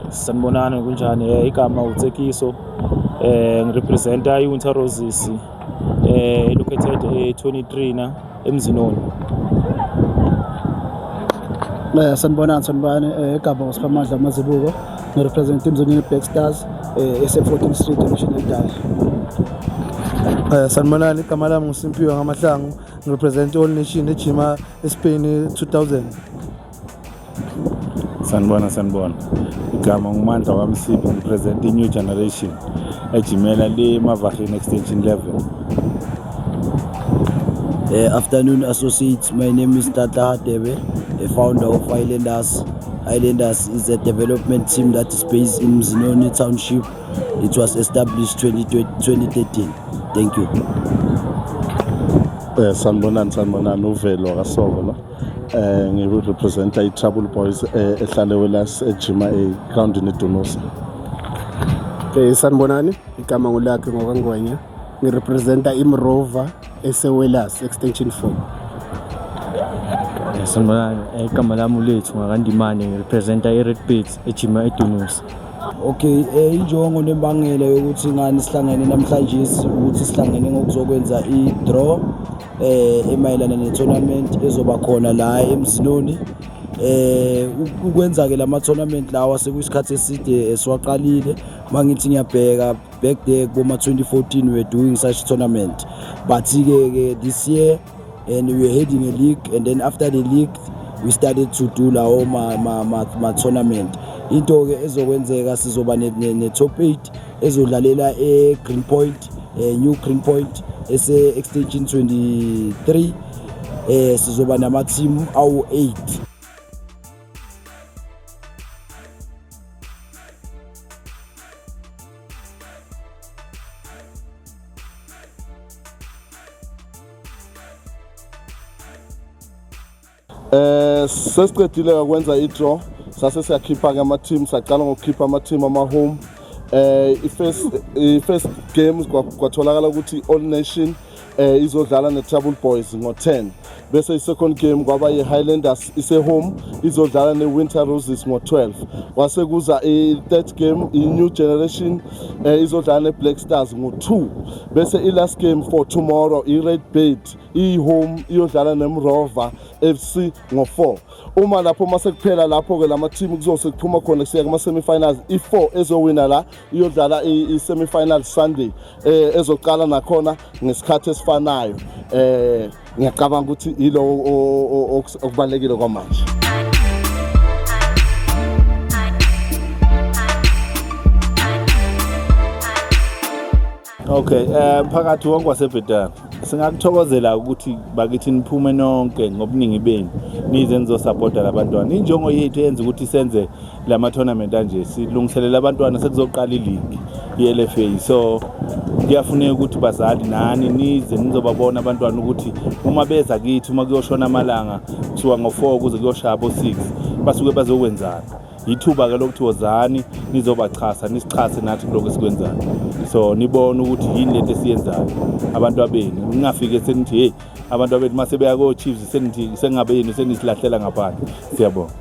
Sanibonani, kunjani? Igama uTsekiso, ngirepresenta iWinter Roses located e23 na eMzinoni. Sanibonani, sanibonani. Igama uSiphamandla Mazibuko, ngirepresent iMzinoni Black Stars ese 14th Street eMishini Elidala. Sanibonani, igama lami nguSimpiwe Ngamahlangu, ngirepresent All Nation ejima eSpain 2000. Sanibona, sanibona. Igama nguMandla waMsiphi, ngipresent i-New Generation ejimela le Mavahini Extension Level. Afternoon, associates. My name is Tata Hadebe, the founder of Islanders. Islanders is a development team that is based in Mzinoni Township. It was established 2013. Thank you. Sanibonani, sanibonani, uVelo kaSoko lo. Ngirepresenta i-Trouble Boys ehlale Welas ejima egroundini eDunusa. Sanibonani, igama ngulakhe ngokangwenya. Ngirepresenta iMrova eseWelas Extension 4. Sanibonani, igama lami uLethu ngakandimane, ngirepresenta i-Red Birds ejima eDunusa. Okay, injongo nembangela yokuthi ngani sihlangene namhlanje ukuthi sihlangene ngokuzokwenza i-draw emayelana ne-tournament ezoba khona la eMzinoni. Ukwenza ke lama tournament lawa sekuyisikhathi eside esiwaqalile. Mangithi ngiyabheka back there kuboma 2014, we were doing such tournament, but ke this year and we were heading a league, and then after the league we started to do lawo ma tournament. Into ke ezokwenzeka, sizoba ne top 8 ezodlalela e Green Point, New Green Point ese Extension 23. Sizoba nama team awu 8. Sesiqedile ukwenza i-draw, sase siyakhipha ke ama-team. Saqala ngokukhipha ama-team ama-home. I-first games kwatholakala ukuthi All Nation izodlala ne-Trouble Boys ngo-10, bese i-second game kwaba i-Highlanders ise-home izodlala ne-Winter Roses ngo-12, kwase kuza i-third game, i-New Generation izodlala ne-Black Stars ngo-2, bese i-last game for tomorrow, i-Red Bird i-home iyodlala neMrova FC ngo-4. Uma lapho mase kuphela lapho-ke lama team kuzose kuphuma khona kusiya kuma-semi-finals. I-4 ezowina la iyodlala i-semi-final Sunday, ezoqala nakhona ngesikhathi esifanayo. Ngiyacabanga ukuthi yilo okubalulekile kwamanje. Okay, mphakathi wonke waseBhetana, singakuthokozela ukuthi bakithi niphume nonke ngobuningi benu nize nizosupporta labantwana. Injongo yethu eyenza ukuthi senze lama tournament anje, silungiselela abantwana, sekuzoqala ileague i-LFA, so kuyafuneka ukuthi bazali nani nize nizobabona abantwana ukuthi uma beza kithi, uma kuyoshona amalanga kusuka ngo-4 kuze kuyoshaya abo-6, basuke bazokwenzani. Ithuba-ke lokuthi wozani nizobachasa, nisichase nathi kulokhu esikwenzayo, so nibone ukuthi yini lento esiyenzayo. Abantu abenu ningafike senithi, "Hey, abantu abethu," mase beya ko-Chiefs senithi sengabenu, senisilahlela ngaphandle. Siyabonga.